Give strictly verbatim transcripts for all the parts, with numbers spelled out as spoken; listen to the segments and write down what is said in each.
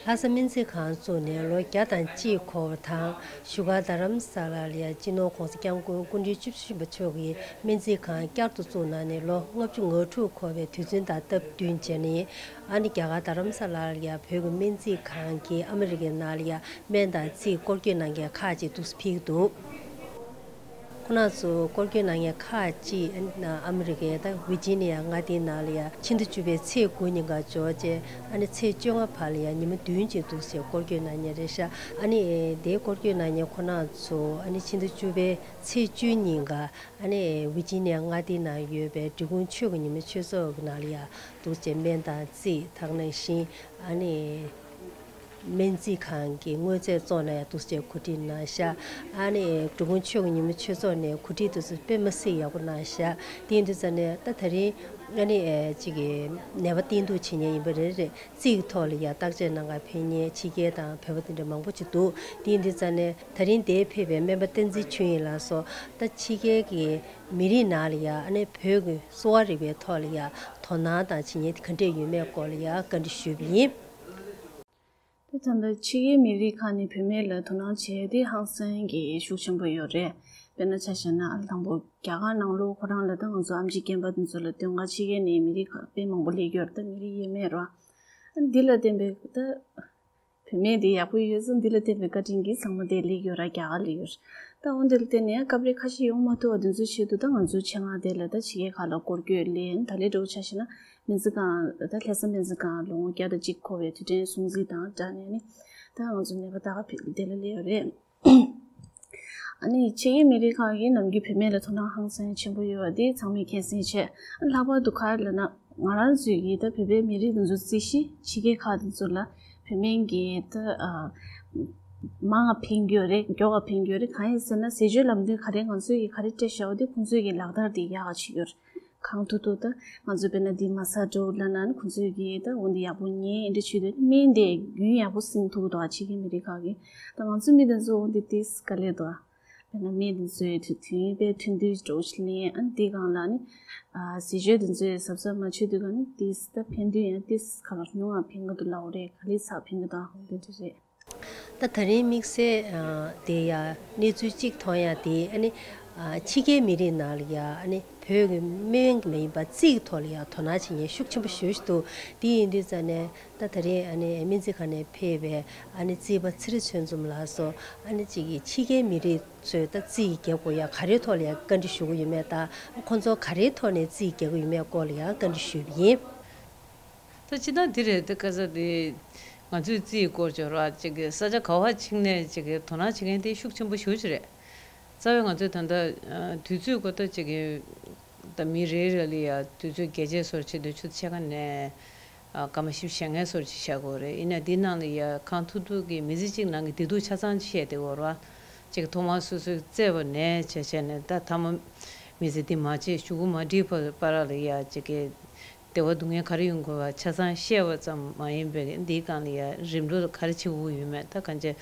ལྷ་ས་སྨན་རྩིས་ཁང་བཙུགས་ནས་ལོ་བརྒྱ་དང་གཅིག་འཁོར་བ་དང་། བཞུགས་སྒར་རྡ་རམ་ས་ལ་ལ་ཡང་སྤྱི་ནོར་༸གོང་ས་༸སྐྱབས་མགོན་སྐུ་ཕྲེང་བཅུ་བཞི་པ་མཆོག་གིས་སྨན་རྩིས་ཁང་བསྐྱར་དུ་བཙུགས་གནང་ནས་ལོ་ལྔ་བཅུ་ང་དྲུག་འཁོར་བའི་དུས་ཚོད་དང་སྟབས་བསྟུན་བྱས་ནས། ཨ་ནི་རྒྱ་གར་རྡ་རམ་ས་ལ་ལ་ཡང་བོད་ཀྱི་སྨན་རྩིས་ཁང་གིས་ཨ་མི་རི་ཀའི་ནང་ལ་ཡང་སྨན་དང་རྩིས་སྐོར་སྐྱོད་གནང་མཁན་ཁག་ཅིག་འདུག་སེ་ཕེབས་ཀྱི་འདུག་ཁོང་རྣམ་ཚོ་སྐོར་སྐྱོད་གནང་མཁན་ཁག་ཅིག་ཨ་མི་རི་ཀའི་ད་ཝི་ཇི་ནི་ཡ་མངའ་སྡེའི་ནང་ལ་ཡ་ཕྱི་ཟླ་བཅུ་པའི་ཚེས་དགུ་ཉིན་ཀ་འབྱོར་རྗེས། ཨ་ནི་ཚེས་བཅོ་ལྔ་བར་ལ་ཡ་ཉི་མ་བདུན་ཅིག་འདུག་སེ་སྐོར་སྐྱོད་གནང་མཁན་རེད་ཤག་ཨ་ནི་དེའི་སྐོར་སྐྱོད་གནང་མཁན་ཁོང་རྣམ་ཚོ་ཨ་ནི་ཕྱི་ཟླ་བཅུ་པའི་ཚེས་བཅུ་ཉིན་ཀ་ཨ་ནི་ཝི་ཇི་ནི་ཡ་མངའ་སྡེའི་ནང་ཡོད་པའི་འབྲི་གུང་ཆོས་ཀྱི་ཉི་མ་ཆོས་ཚོགས་ཀྱི་ནང་ལ་ཡ་འདུག་སེ་སྨན་དང་རྩིས་དེ་ནང་བཞིན་ཨ་ནི། སྨན་རྩིས་ཁང་གི་དངོས་རྫས་བཙོང་ནས་འདུག་སེ་གོ་སྒྲིག་གནང་ཤག་ཨ་ནི་འབྲི་གུང་ཆོས་ཀྱི་ཉི་མ་ཆོས་ཚོགས་ནས་གོ་སྒྲིག་འདུག་སེ་དཔེ་མི་སྲིད་ཡག་པོ་གནང་ཤག་དེ་ཡིན་དུས་ཙ་ནས་ད་ད་རིང་ཨ་ནི་ཅིག་གི་ནད་པ་བསྟེན་གཏུག་བྱེད་མཁན་ཡིན་པ་རེད། རེད། རྩིས་ཀྱི་ཐོག་ལ་ཡ་བརྟག་དཔྱད་གནང་གར་ཕེབས་མཁན་ཕྱི་རྒྱལ་དང་བོད་པ་དེ་འདྲ་མང་པོ་ཅིག་འདུག་དེ་ཡིན་དུས་ཙ་ནས་ད་རིང་དེར་ཕེབས་པའི་སྨན་པ་བསྟན་འཛིན་ཆོས་དབྱིངས་ལགས་སོགས་ད་ཕྱི་རྒྱལ་གྱི་མི་རིགས་ནང་ལ་ཡ་ཨ་ནི་བོད་ཀྱི་གསོ་བ་རིག་པའི་ཐོག་ལ་ཡ་དོ་སྣང་དང་བྱེད་མཁན་ག་འདྲས་ཡོད་མེད་སྐོར་ལ་ཡ་བཀའ་འདྲི་ཞུས་པ་ཡིན། དེ་ད་ལྟ་ཕྱི་རྒྱལ་མི་རིགས་ཁག་ནས་བུད་མེད་ལ་དོ་སྣང་བྱས་ཏེ་ཧང་སང་གི་ཤུགས་ཆེན་པོ་ཡོད་རེད། དཔེར་ན་ཆ་བཞག་ན་ཨ་ལ་དང་པོ་རྒྱ་གར་ནང་ལོགས་ཁོ་རང་ལ་ད་ང་ཚོ་ཨེམ་ཆི་རྐྱེན་པ་དེ་ཚོ་ལ་སྟོན་ག་ཕྱི་རྒྱལ་ནས་མི་རིགས་ཁག་དཔེ་མང་པོ་སླེབས་ཡོད་རེད། ད་མི་རིགས་དབྱེ་མེད་རེད་བ། ཨ་འདི་ལ་བརྟེན་པའི་ད་བུད་མེད་དེ་ཡག་པོ་ཡོད་ཙང་འདི་ལ་བརྟེན་པའི་བཀའ་དྲིན་གྱིས་ཚང་མ་དེ་སླེབས་ཡོད་རེད། རྒྱ་གར་སླེབས་ཡོད་རེད། ད་འོ་འདི་ལ་བརྟེན་ནས་སྐབས་རེ་ཁ་ཤས་ཡོང་མ་ཐུབ་པ་དེ་ཚོའི་ཆེད་དུ་ད་ང་ཚོའི་ཆེད་མངགས་དེ་ལ་ད་ཕྱི་རྒྱལ་ཁག་ལ་སྐོར་སྐྱོད་སླེབས། ད་ལས་འགྲོ་ཆ་བཞག་ན། སྨན་རྩིས་ཁང་། ད་ལྷ་ས་སྨན་རྩིས་ཁང་ལོ་ངོ་བརྒྱ་དང་གཅིག་འཁོར་བའི་དུས་དྲན་སྲུང་བརྩི་དང་སྦྲགས་ནས་ནི། ད་ང་ཚོ་ནད་པ་ད་ག་ཕེབས་དེ་ལ་སླེབས་ཡོད་རེད། ཨ་ནི་ཕྱི་རྒྱལ་མི་རིགས་ཁག་གིས་ནམ་རྒྱུན་བུད་མེད་ལ་དོ་སྣང་ཧང་སང་ཆེན་པོ་ཡོད་པ་དེ་ཚང་མས་མཁྱེན་གསལ་བྱས། ཨ་ལྷག་པར་དུ་ག་རེ་ལབ་ན། ང་རང་ཚོའི་གི་ད་བོད་པའི་མི་རིགས་དེ་ཚོ་རྩིས་གཞི་ཕྱི་རྒྱལ་ཁག་དེ་ཚོ་ལ་བུད་མེད་ཀྱི་ད་ཨ་མང་ང་ཕན་གྱི་ཡོད་རེད། མགྱོགས་ང་ཕན་གྱི་ཡོད་རེད། གང་ཡིན་ཟེར་ན་ཟས་སྤྱོད་ལམ་སྟོན་ག་རེ་ང་ཚོས་གི་ག་རེ་སྤྲད་བཞག་པ་དེ་ཁོང་ཚོས་གི་ལག་བསྟར་དེ་ཡག་ག་བྱེད་ཀྱི་ཡོད་རེད། གང་ཐུབ་ཐུབ་ད་ང་ཚོས་དཔེར་ན་འདི་མ་ཟ་འགྲོ་ལབ་ན་ནི་ཁོང་ཚོས་གི་ད་འོ་འདི་ཡག་པོ་ཉན་འདི་བྱེད་དུས་སྨན་དེ་རྒྱུན་ཡག་པོ་ཟིན་ཐུབ་ཀྱི་འདུག་ཨ། ཕྱི་རྒྱལ་མི་རིགས་ཁག་གི་ད་ང་ཚོའི་མི་དེ་ཚོ་འོ་འདི་ཏིས་དཀའ་ལས་འདུག་ཨ། དཔེར་ན་སྨན་དེ་ཚོའི་དུས་དུས་ཡུན་དཔེ་ཐུང་དུས་འགྲོ་ཞིག་ལེན། ཨ་ནི་དེ་སྒང་ལ་ནི་ཨ་ཟས་སྤྱོད་དེ་ཚོའི་གཟབ་གཟབ་མ་བྱེད་དུས་ག་ནི་ཏིས་ད་ཕན་དུས་ཡང་ཏིས་ག་ལ་ཉུང་ཨ་ཕན་གི་འདུག་ལབ་རེད། ག་ལེ་ཚགས་ཕན་གི་འདུག་ཨ། འོ་འདི་འདྲ་རེད། ད་ད་རིང་དམིགས་བསལ་ཨ་དེ་ཡ་གནས་ཚུལ་གཅིག་མཐོང་ཡ་དེ་ཨ་ནི་ཨ་ཕྱི་རྒྱལ་མི་རིགས་ནང་ལ་ཡ་ཨ་ནི་བོད་ཀྱི་སྨན་མ་ཡིན་པ་རྩིས་ཀྱི་ཐོག་ལ་ཡ་དོ་སྣང་བྱེད་མཁན་ཤུགས་ཆེན་པོ་ཞེ་པོ་ཅིག་འདུག་དེ་ཡིན་དུས་ཙ་ནས་ད་ད་རིང་ཨ་ནི་སྨན་རྩིས་ཁང་ནས་ཕེབས་པའི་ཨ་ནི་རྩིས་པ་ཚེ་རིང་ཚོད་འཛོམས་ལགས་སོགས་ཨ་ནི་ཅིག་གི་ཕྱི་རྒྱལ་མི་རིགས་ཚོས་ད་རྩིས་རྒྱག་དགོས་ཡ་ག་རེའི་ཐོག་ལ་ཡ་བཀའ་འདྲི་ཞུ་གི་ཡོད་མེད་དང་། ཁོང་ཚོ་ག་རེའི་ཐོག་ནས་རྩིས་རྒྱག་གི་ཡོད་མེད་སྐོར་ལ་ཡང་བཀའ་འདྲི་ཞུས་པ་ཡིན། ད་སྤྱིར་བཏང་འདི་རེད། ད་ཁ་ས་དེ་ང་ཚོའི་རྩིས་སྐོར་ཅིག་ར་ཅིག་གི་ས་ཆ་ག་བ་ཕྱིན་ནས་ཅིག་གི་དོ་སྣང་བྱེད་མཁན་དེ་ཤུགས་ཆེན་པོ་ཞེ་པོ་ཅིག་རེད། རྩ་བའི་ང་ཚོས་ད་ལྟ་དུས་ཚོད་སྐོར་ད་ཅིག་གི་ད་མི་རེ་རེ་ལ་ཡ་དུས་ཚོད་རྒྱས་བྱེད་སོར་བྱེད་དུས་ཆུ་ཚོད་ཕྱེད་ཀ་ནས་ཨ་སྐར་མ་བཞི་བཅུ་ཞེ་ལྔའི་སོར་ཅིག་བཞག་དགོས་རེད། ཡིན་ན་འདི་ནང་ལ་ཡ་གང་ཐུབ་ཐུབ་ཀྱི་མི་ཚེ་གཅིག་ནང་གི་བདེ་སྡུག་ཆ་ཚང་བཤད་བསྡད་ཡོད་རེད་བ། ཅིག་ཐོག་མར་སོ་སོའི་བཙས་པ་ནས་བྱས་བྱས་ནས་ད་ཐ་མ་མི་ཚེ་འདི་མ་བྱེད་གཞུག་གུ་མ་འགྲིག་བར་བར་ལ་ཡ་ཅིག་གི་བདེ་བ་སྡུག་བསྔལ་ག་རེ་ཡོང་དགོས་པ་ཆ་ཚང་བཤད་པ་ཙམ་མ་ཡིན་པའི་འདིའི་སྒང་ལ་ཡ་རིམ་གྲོ་ག་རེ་བྱེད་དགོས་ཡོད་མེད། ད་གང་ཅི་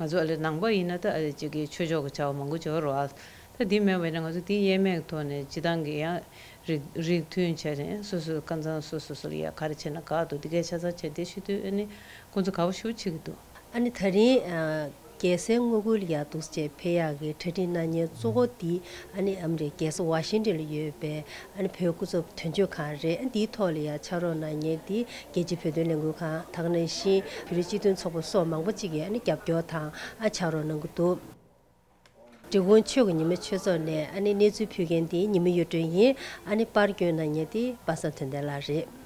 ང་ཚོ་ཨ་ལེ་ནང་པ་ཡིན་ན་ད་ཨ་ལེ་ཅིག་གི་ཆོས་ཕྱོགས་ཀྱི་བྱ་བ་མང་པོ་ཅིག་ཡོད་རེད་བ། ད་འདི་མེད་པ་ཡིན་ན་ང་ཚོ་འདི་དབྱེར་མེད་ཀྱི་ཐོག་ནས་སྤྱིར་བཏང་གི་ཡང་རིགས་རིགས་མཐུན་བྱས་ནས་སོ་སོའི་ཁ་སང་སོ་སོ་སོ་ལ་ཡ་ག་རེ་བྱས་ན་དགའ་འདུག་འདི་གའི་ཆ་ཚང་བྱས་ཏེ་ཤི་དུས་ཨ་ནི་ཁོང་ཚོ་དགའ་པོ་ཞེ་པོ་བྱེད་ཀྱི་འདུག་ཨ་ནི་ད་རིང་ཨ་རྒྱལ་སའི་དངུལ་ཁུག་ལ་ཡ་འདུག་སེ་ཕེབས་ཡག་གི་གྲ་སྒྲིག་གནང་མཁན་གཙོ་བོ་འདི་ཨ་ནི་ཨ་མི་རི་ཀའི་རྒྱལ་ས་ཝ་ཤིང་ཏོན་ལ་ཡོད་པའི་ཨ་ནི་བོད་སྐུ་ཚབ་དོན་གཅོད་ཁང་རེད། ཨ་འདིའི་ཐོག་ལ་ཡ་ཕྱག་རོགས་གནང་མཁན་འདི་རྒྱལ་སྤྱིའི་བོད་དོན་ལས་འགུལ་ཁང་དེ་ནང་བཞིན་བོད་རིགས་སྤྱི་མཐུན་ཚོགས་པ་སོགས་མང་པོ་ཅིག་གིས་ཨ་ནི་རྒྱབ་སྐྱོར་དང་ཨ་ཕྱག་རོགས་གནང་གི་འདུག་འབྲི་གུང་ཆོས་ཀྱི་ཉི་མ་ཆོས་ཚོགས་ནས་ཨ་ནི་གནས་ཚུལ་ཕུལ་མཁན་དེ་ཉི་མ་གཡུ་སྒྲོན་ཡིན། ཨ་ནི་པར་བསྐྱོན་གནང་མཁན་དེ་པ་སངས་དོན་ལྡན་ལགས་རེད།